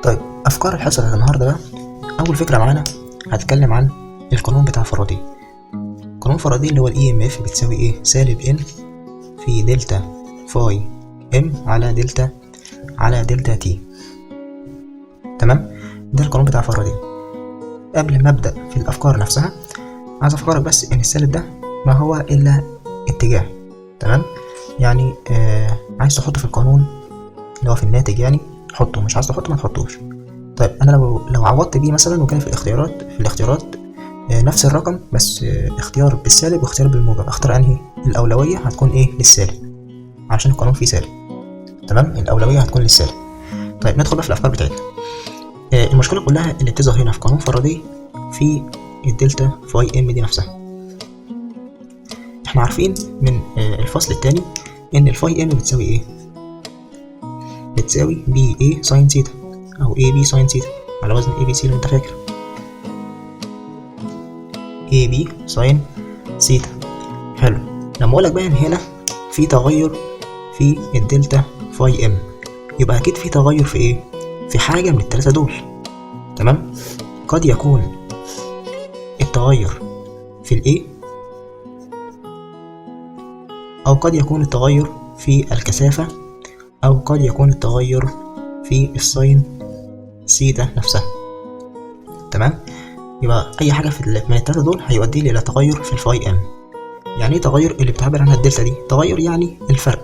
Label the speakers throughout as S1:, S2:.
S1: طيب افكار الحصة بتاعت النهارده بقى، اول فكرة معانا هتكلم عن القانون بتاع فاراداي. قانون فاراداي اللي هو ال EMF بتساوي ايه؟ سالب N في delta phi M على delta t. تمام، ده القانون بتاع فاراداي. قبل ما ابدا في الافكار نفسها عايز افكرك بس ان السالب ده ما هو الا اتجاه. تمام، يعني عايز تحطه في القانون اللي هو في الناتج يعني حطه، مش عايز تحطه ما تحطوش. طيب انا لو عوضت بيه مثلا وكان في الاختيارات نفس الرقم بس اختيار بالسالب واختيار بالموجب، اختار انهي؟ الاولوية هتكون ايه؟ للسالب، عشان القانون فيه سالب. تمام، الاولوية هتكون للسالب. طيب ندخل بقى في الافكار بتاعتنا. المشكلة كلها اللي بتظهر هنا في قانون فاراداي في ال delta phi M دي نفسها. احنا عارفين من الفصل الثاني ان ال phi M بتساوي ايه؟ بتساوي B A sine theta او A B sine theta على وزن A B C لو انت فاكر، A B sine theta. حلو، لما اقول لك بقى ان هنا في تغير في ال delta phi M، يبقى اكيد في تغير في ايه؟ في حاجة من الثلاثة دول. تمام، قد يكون التغير في ال A، او قد يكون التغير في الكثافة، او قد يكون التغير في ال sine theta نفسها. تمام، يبقى اي حاجة في من الثلاثة دول هيؤدي لي الى تغير في ال phi M. يعني ايه تغير اللي بتعبر عنها الدلتا دي؟ تغير يعني الفرق.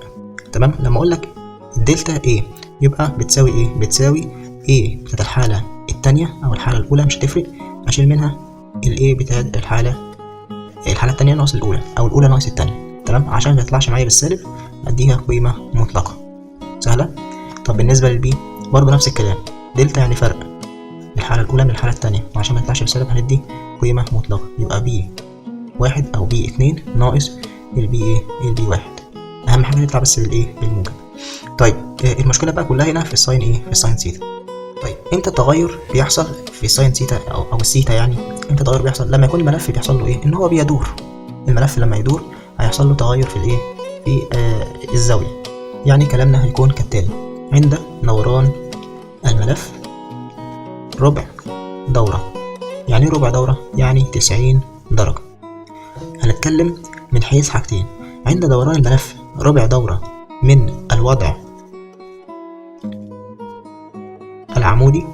S1: تمام، لما اقول لك ال delta A يبقى بتساوي ايه؟ بتساوي A بتاعت الحالة الثانية او الحالة الاولى مش هتفرق، اشيل منها ال A بتاعت الحاله الثانية ناقص الاولى، او الاولى ناقص الثانية. تمام، عشان ما يطلعش معايا بالسالب اديها قيمة مطلقه سهلة. طب بالنسبة لل B برضه نفس الكلام، دلتا يعني فرق الحالة الاولى من الحالة الثانية، وعشان ما يطلعش بالسالب هندي قيمة مطلقه، يبقى B واحد او B اتنين ناقص ال B ايه؟ ال B واحد. اهم حاجة تطلع بس بالايه؟ بالموجب. طيب المشكلة بقى كلها هنا في ال sine ايه؟ في ال sine theta. طيب امتى التغير بيحصل في sine theta او السيتا؟ يعني امتى التغير بيحصل؟ لما يكون الملف بيحصل له ايه؟ ان هو بيدور. الملف لما يدور هيحصل له تغير في الايه؟ في الزاوية. يعني كلامنا هيكون كالتالي: عند دوران الملف ربع دورة. يعني ايه ربع دورة؟ يعني 90 درجة. هنتكلم من حيث حاجتين: عند دوران الملف ربع دورة من الوضع العمودي،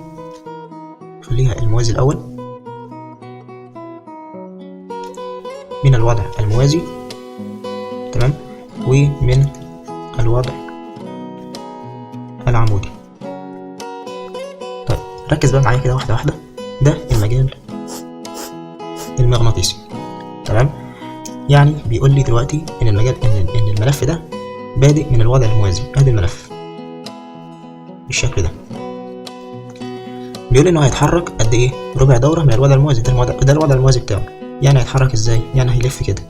S1: خليها الموازي الأول، من الوضع الموازي، تمام، ومن الوضع العمودي. طيب ركز بقى معايا كده واحدة واحدة. ده المجال المغناطيسي، تمام، يعني بيقول لي دلوقتي ان المجال ان الملف ده بادئ من الوضع الموازي. ادي الملف بالشكل ده، بيقول لي انه هيتحرك قد ايه؟ ربع دوره من الوضع الموازي. ده الوضع الموازي بتاعه. يعني هيتحرك ازاي؟ يعني هيلف كده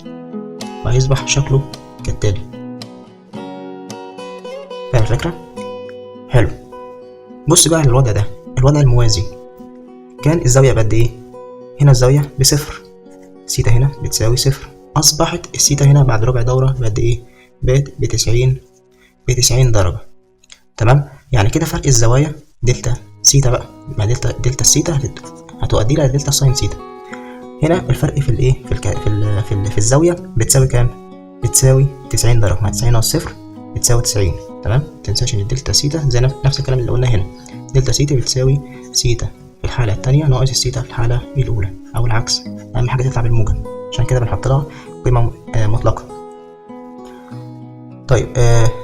S1: وهيصبح شكله كالتالي. فاهم الفكرة؟ حلو. بص بقى على الوضع ده، الوضع الموازي كان الزاوية بقد ايه؟ هنا الزاوية بصفر، سيتا هنا بتساوي صفر. اصبحت السيتا هنا بعد ربع دوره بقد ايه؟ بقت ب90 درجه. تمام، يعني كده فرق الزوايا delta theta بقى، ما delta theta هتؤدي لها delta sine theta. هنا الفرق في الايه؟ في الك... في ال... في, ال... في الزاوية بتساوي كام؟ بتساوي 90 درجه، مع 90 ناقص صفر بتساوي 90. تمام، متنساش ان ال delta theta زي نفس الكلام اللي قلنا هنا، delta theta بتساوي سيتا في الحالة الثانية ناقص السيتا في الحالة الاولى او العكس، اهم حاجة تطلع بالموجب، عشان كده بنحط لها قيمة مطلقه. طيب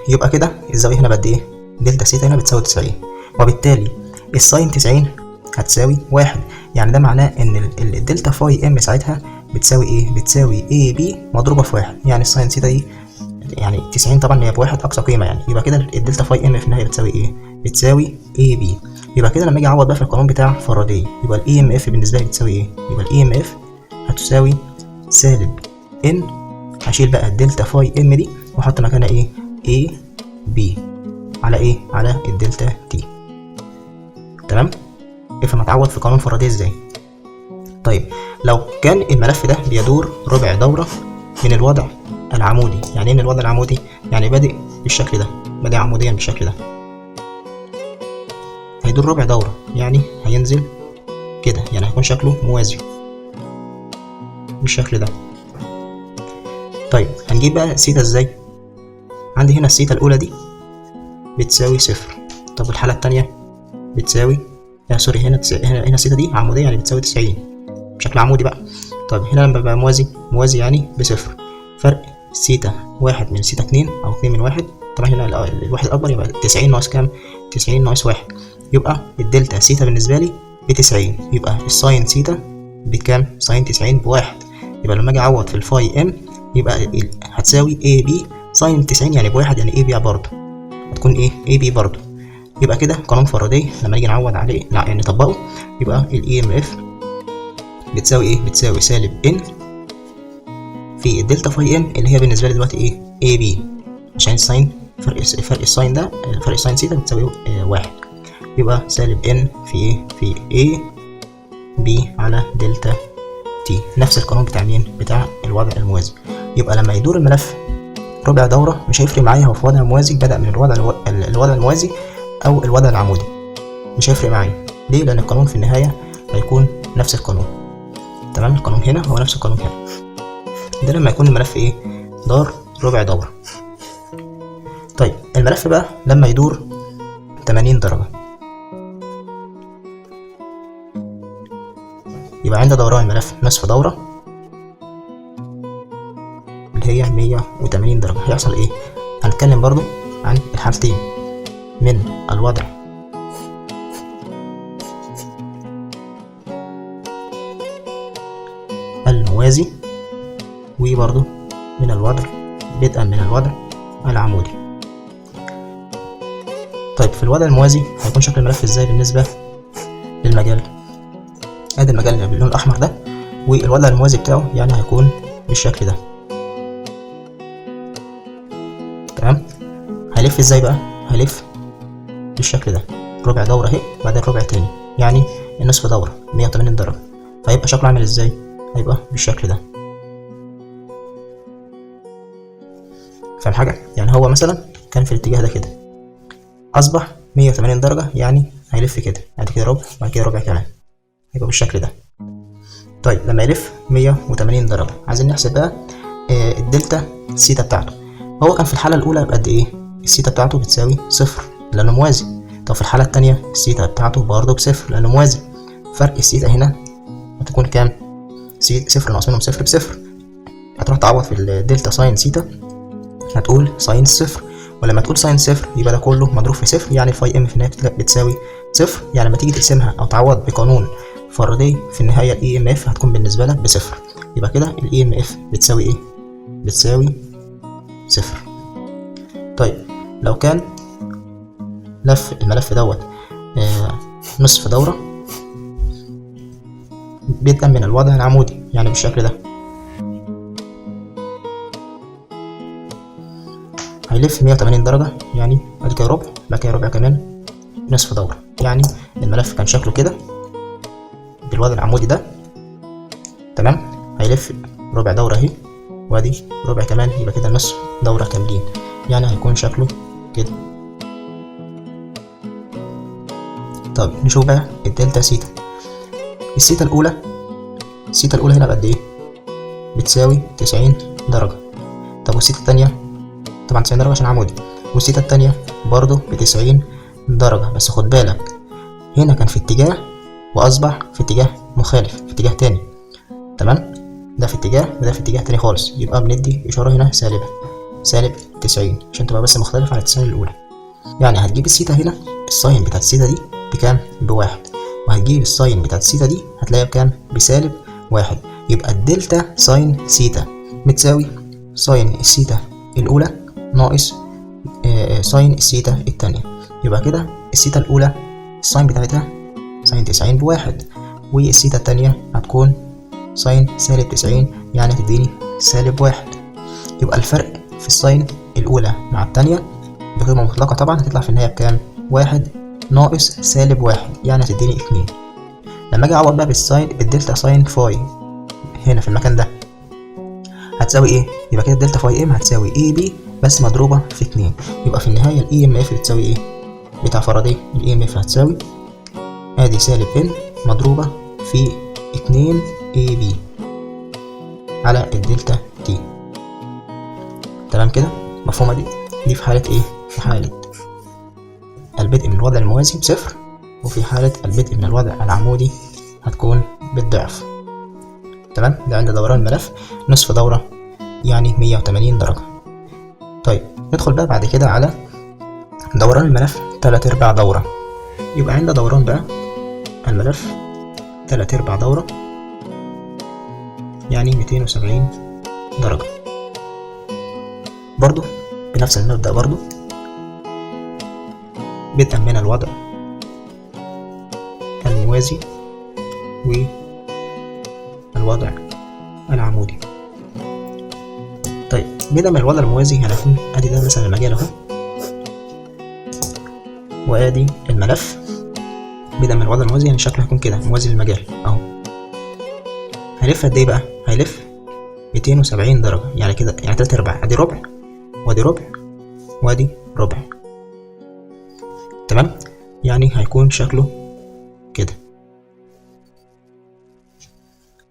S1: يبقى كده الزاوية هنا بقد ايه؟ delta theta هنا بتساوي 90، وبالتالي ال sine 90 هتساوي واحد. يعني ده معناه ان ال delta phi M ساعتها بتساوي ايه؟ بتساوي A B مضروبة في واحد. يعني ال sine theta دي يعني 90 طبعا هي بواحد اقصى قيمة يعني، يبقى كده ال delta phi M في النهاية بتساوي ايه؟ بتساوي A B. يبقى كده لما اجي اعوض بقى في القانون بتاع فاراداي، يبقى ال EMF بالنسبة لي بتساوي ايه؟ يبقى ال EMF هتساوي سالب N، هشيل بقى ال delta phi M دي واحط مكانها ايه؟ A B على ايه؟ على ال delta t. تمام؟ افهم هتعوض في قانون فاراداي ازاي. طيب لو كان الملف ده بيدور ربع دورة من الوضع العمودي، يعني ايه من الوضع العمودي؟ يعني بادئ بالشكل ده، بادئ عموديا بالشكل ده، هيدور هيدور ربع دورة يعني هينزل كده، يعني هيكون شكله موازي بالشكل ده. طيب هنجيب بقى سيتا ازاي؟ عندي هنا السيتا الأولى دي بتساوي 0. طب الحالة التانية بتساوي sorry، هنا السيتا دي عمودية يعني بتساوي 90 بشكل عمودي بقى. طب هنا لما بقى موازي، موازي يعني ب0، فرق سيتا 1 من سيتا 2 أو 2 من 1، طبعا هنا الواحد الأكبر يبقى 90 ناقص كام؟ 90 ناقص 1، يبقى ال delta theta بالنسبة لي ب90، يبقى ال sine theta بكام؟ sine 90 ب1، يبقى لما أجي أعوض في ال phi m يبقى هتساوي AB sine 90 يعني ب1، يعني AB برضه هتكون ايه؟ AB برضه. يبقى كده قانون فاراداي لما نيجي نعوض عليه يعني نطبقه، يبقى ال EMF بتساوي ايه؟ بتساوي سالب N في ال delta phi m اللي هي بالنسبة لي دلوقتي ايه؟ AB، عشان ال sine فرق ال sine ده، فرق ال sine theta بتساوي 1، يبقى سالب N في ايه؟ في AB على delta t، نفس القانون بتاع مين؟ بتاع الوضع الموازي. يبقى لما يدور الملف ربع دورة مش هيفرق معايا هو في وضع موازي بدأ من الوضع الموازي أو الوضع العمودي، مش هيفرق معايا. ليه؟ لأن القانون في النهاية هيكون نفس القانون. تمام، القانون هنا هو نفس القانون هنا. ده لما يكون الملف ايه؟ دار ربع دورة. طيب الملف بقى لما يدور 80 درجة، يبقى عند دوران الملف نصف دورة اللي هي 180 درجة، هيحصل ايه؟ هنتكلم برضو عن الحالتين من الوضع الموازي وبرضو من الوضع بدءا من الوضع العمودي. طيب في الوضع الموازي هيكون شكل الملف ازاي بالنسبة للمجال؟ ادي المجال اللي باللون الاحمر ده، والوضع الموازي بتاعه يعني هيكون بالشكل ده. تمام، هيلف ازاي بقى؟ هيلف بالشكل ده، ربع دورة اهي بعدين ربع تاني، يعني النصف دورة 180 درجة، فهيبقى شكله عامل ازاي؟ هيبقى بالشكل ده. فاهم حاجة؟ يعني هو مثلا كان في الاتجاه ده كده، أصبح 180 درجة، يعني هيلف كده، بعد كده ربع، بعد كده ربع كمان، هيبقى بالشكل ده. طيب لما يلف 180 درجة عايزين نحسب بقى ال delta theta بتاعته. هو كان في الحالة الأولى بقد إيه؟ السيتا بتاعته بتساوي 0 لأنه موازي. طب في الحالة التانية السيتا بتاعته برضه ب0 لأنه موازي. فرق السيتا هنا هتكون كام؟ 0 ناقص منهم 0 ب0. هتروح تعوض في ال delta sine theta، هتقول sine 0، ولما تقول sine 0 يبقى ده كله مضروب في 0، يعني ال phi m في النهاية بتساوي 0. يعني لما تيجي تقسمها أو تعوض بقانون فاراداي في النهاية ال EMF هتكون بالنسبة لك ب0. يبقى كده ال EMF بتساوي إيه؟ بتساوي 0. طيب لو كان لف الملف دوت نصف دورة بدءا من الوضع العمودي، يعني بالشكل ده، هيلف 180 درجة، يعني بعد كده ربع، بعد كده ربع كمان، نصف دورة. يعني الملف كان شكله كده بالوضع العمودي ده، تمام، هيلف ربع دورة اهي، وادي ربع كمان، يبقى كده نصف دورة كاملين، يعني هيكون شكله كده. طب نشوف بقى ال delta theta. ال theta الأولى، السيتا الأولى هنا بقد إيه؟ بتساوي 90 درجة. طب والسيتا التانية؟ طبعا 90 درجة عشان عمودي. والسيتا التانية برضه ب90 درجة، بس خد بالك هنا كان في اتجاه وأصبح في اتجاه مخالف، في اتجاه تاني، تمام؟ ده في اتجاه وده في اتجاه تاني خالص، يبقى بندي إشارة هنا سالبة، سالب 90 عشان تبقى بس مختلف عن 90 الأولى. يعني هتجيب السيتا هنا، ال sine بتاعت السيتا دي بكام؟ ب1، وهتجيب ال sine بتاعت السيتا دي هتلاقيها بكام؟ بسالب 1. يبقى ال delta sine theta بتساوي sine ال theta الأولى ناقص sine ال theta التانية. يبقى كده السيتا الأولى ال sine بتاعتها sine 90 ب1، والسيتا التانية هتكون sine سالب 90، يعني هتديني سالب 1. يبقى الفرق في ال sine الأولى مع التانية بقيمة مطلقة طبعا هتطلع في النهاية بكام؟ 1 ناقص سالب 1، يعني هتديني 2. لما اجي اعوض بقى بال sine بال delta sine phi هنا في المكان ده هتساوي ايه؟ يبقى كده ال delta phi m هتساوي AB بس مضروبة في 2. يبقى في النهاية ال EMF بتساوي ايه؟ بتاع فاراداي ال EMF هتساوي ادي سالب N مضروبة في 2 AB على ال delta t. تمام كده؟ مفهومة دي؟ دي في حالة ايه؟ في حالة البدء من الوضع الموازي بصفر، وفي حالة البدء من الوضع العمودي هتكون بالضعف. تمام؟ ده عند دوران الملف نصف دورة يعني 180 درجة. طيب ندخل بقى بعد كده على دوران الملف 3/4 دورة. يبقى عند دوران بقى الملف 3/4 دورة يعني 270 درجة، برضو بنفس المبدأ، برضو بدءا من الوضع الموازي والوضع العمودي. طيب بدءا من الوضع الموازي هنكون ادي ده مثلا المجال اهو، وادي الملف. بدءا من الوضع الموازي يعني شكله هيكون كده موازي للمجال اهو. هيلف قد ايه بقى؟ هيلف 270 درجة، يعني كده يعني 3/4، ادي ربع وادي ربع وادي ربع. تمام؟ يعني هيكون شكله كده.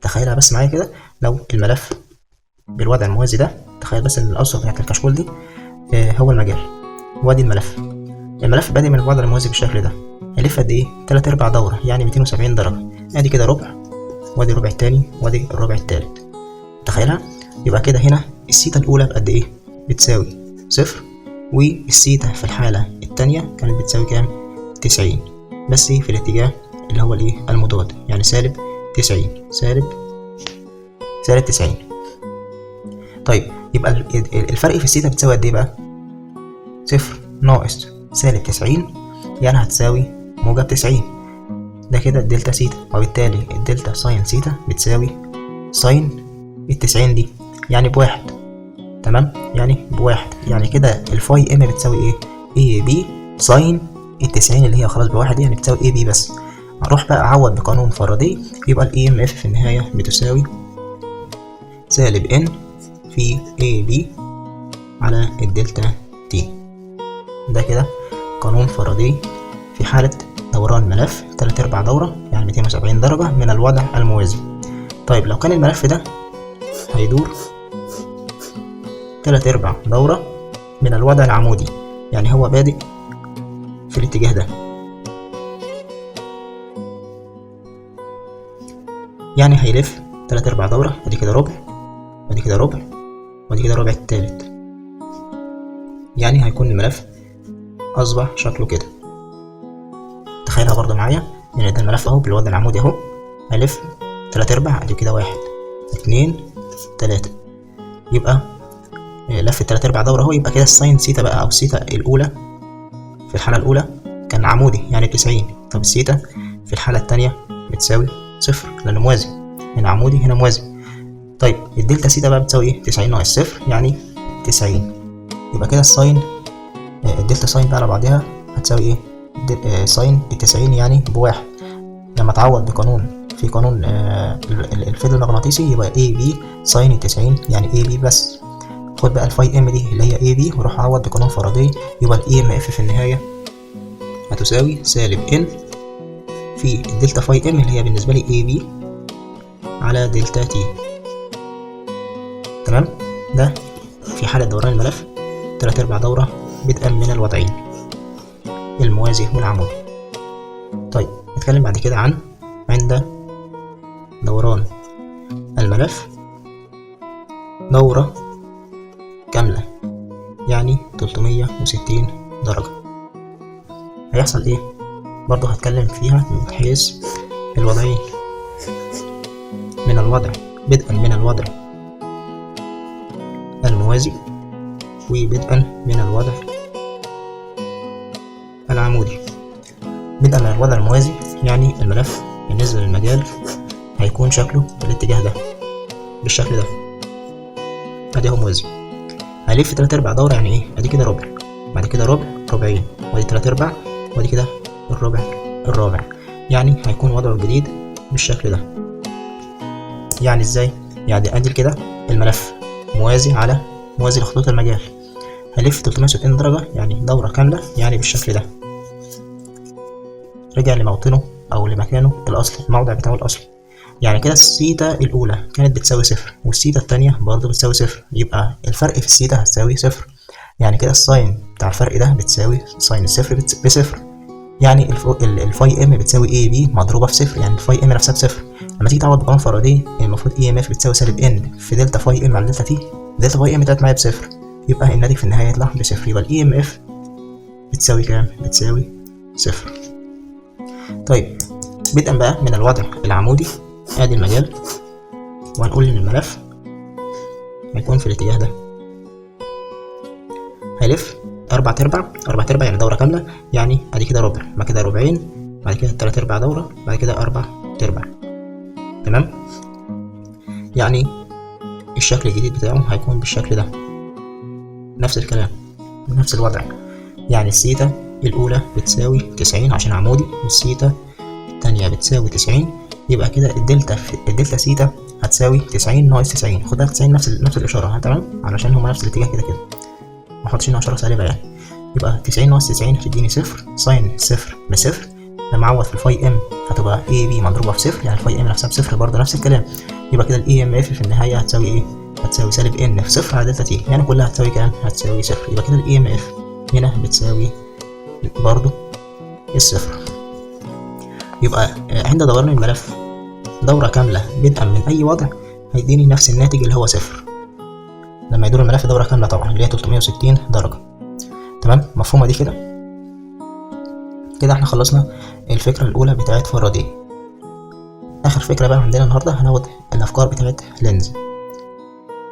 S1: تخيلها بس معايا كده، لو الملف بالوضع الموازي ده، تخيل بس ان الأسطح بتاعت الكشكول دي هو المجال وادي الملف. الملف بادئ من الوضع الموازي بالشكل ده، هيلف قد ايه؟ 3/4 دورة يعني 270 درجة. ادي كده ربع وادي ربع التاني وادي الربع التالت. تخيلها؟ يبقى كده هنا السيتا الأولى بقد ايه؟ بتساوي 0، والسيتا في الحالة التانية كانت بتساوي كام؟ 90، بس في الاتجاه اللي هو الايه؟ المضاد، يعني سالب 90، سالب 90. طيب يبقى الفرق في السيتا بتساوي قد ايه بقى؟ 0 ناقص سالب 90 يعني هتساوي موجب 90. ده كده ال delta theta، وبالتالي ال delta sine theta بتساوي sine ال90 دي يعني بواحد. تمام؟ يعني بواحد، يعني كده ال phi m بتساوي ايه؟ AB sine ال90 اللي هي خلاص بواحد، يعني بتساوي AB بس. هروح بقى اعوض بقانون فاراداي، يبقى ال EMF في النهاية بتساوي سالب N في AB على ال delta t. ده كده قانون فاراداي في حالة دوران ملف 3/4 دورة يعني 270 درجة من الوضع الموازي. طيب لو كان الملف ده هيدور 3/4 دورة من الوضع العمودي، يعني هو بادئ في الاتجاه ده، يعني هيلف 3/4 دورة، ادي كده ربع وادي كده ربع وادي كده ربع التالت، يعني هيكون الملف أصبح شكله كده. تخيلها برضه معايا، يعني ده الملف اهو بالوضع العمودي اهو، هيلف 3/4، ادي كده 1 2 3، يبقى لف 3/4 دورة اهو. يبقى كده ال sine theta بقى، او السيتا الأولى في الحالة الأولى كان عمودي يعني ب90، طب السيتا في الحالة التانية بتساوي 0 لأنه موازي، هنا عمودي هنا موازي. طيب ال delta theta بقى بتساوي ايه؟ 90 ناقص 0 يعني 90. يبقى كده ال sine ال delta sine بقى على بعضها هتساوي ايه؟ sine ال90 يعني بواحد. لما تعوض بقانون في قانون الفيض المغناطيسي يبقى AB sine ال90 يعني AB بس. خد بقى ال phi m دي اللي هي AB وروح عوض بقانون فاراداي، يبقى ال EMF في النهاية هتساوي سالب N في ال delta phi m اللي هي بالنسبة لي AB على delta t. تمام؟ ده في حالة دوران الملف 3/4 دورة بدءا من الوضعين الموازي والعمودي. طيب نتكلم بعد كده عن عند دوران الملف دورة كاملة يعني 360 درجة، هيحصل ايه؟ برضه هتكلم فيها من حيث الوضعين، من الوضع بدءا من الوضع الموازي وبدءا من الوضع العمودي. بدءا من الوضع الموازي يعني الملف بالنسبة للمجال هيكون شكله بالاتجاه ده بالشكل ده، ادي هو موازي، هيلف 3/4 دورة يعني ايه؟ ادي كده ربع، بعد كده ربع، ربعين، وادي 3/4، وادي كده الربع الرابع، يعني هيكون وضعه الجديد بالشكل ده. يعني ازاي؟ يعني ادي كده الملف موازي على موازي لخطوط المجال، هلف 360 درجة يعني دورة كاملة يعني بالشكل ده، رجع لموطنه او لمكانه الاصلي، الموضع بتاعه الاصلي. يعني كده السيتا الاولى كانت بتساوي صفر، والسيتا التانية برضه بتساوي صفر، يبقى الفرق في السيتا هتساوي صفر. يعني كده ال sine بتاع الفرق ده بتساوي sine الصفر بصفر. يعني ال phi m بتساوي A B مضروبة في صفر، يعني ال phi m نفسها بصفر. لما تيجي تعوض بقانون فاراداي المفروض EMF بتساوي سالب N في delta phi m على delta t، delta phi m طلعت معايا بصفر، يبقى الناتج في النهاية يطلع بصفر. يبقى ال EMF بتساوي كام؟ بتساوي صفر. طيب بدءا بقى من الوضع العمودي، ادي المجال، وهنقول ان الملف هيكون في الاتجاه ده، هيلف 4/4، 4/4 يعني دورة كاملة، يعني ادي كده ربع، بعد كده ربعين، بعد كده 3/4 دورة، بعد كده 4/4. تمام؟ يعني الشكل الجديد بتاعه هيكون بالشكل ده، نفس الكلام نفس الوضع. يعني السيتا الأولى بتساوي 90 عشان عمودي، والسيتا التانية بتساوي 90، يبقى كده ال delta theta هتساوي 90 ناقص 90، خد بالك 90 نفس الإشارة، تمام؟ علشان هما نفس الاتجاه كده كده، ما احطش هنا إشارة سالبة يعني. يبقى 90 ناقص 90 هتديني صفر، sine صفر بصفر، لما أعوض في ال phi m هتبقى A B مضروبة في صفر، يعني ال phi m نفسها بصفر برضه نفس الكلام. يبقى كده ال EMF في النهاية هتساوي إيه؟ هتساوي سالب N في صفر على delta t، يعني كلها هتساوي كام؟ هتساوي صفر. يبقى كده ال EMF هنا بتساوي برضه الصفر. يبقى عند دوران الملف دورة كاملة بدءا من أي وضع هيديني نفس الناتج اللي هو صفر، لما يدور الملف دورة كاملة طبعا اللي هي 360 درجة. تمام؟ مفهومة دي كده؟ كده احنا خلصنا الفكرة الأولى بتاعت فاراداي. آخر فكرة بقى عندنا النهاردة هناخد الأفكار بتاعت لينز.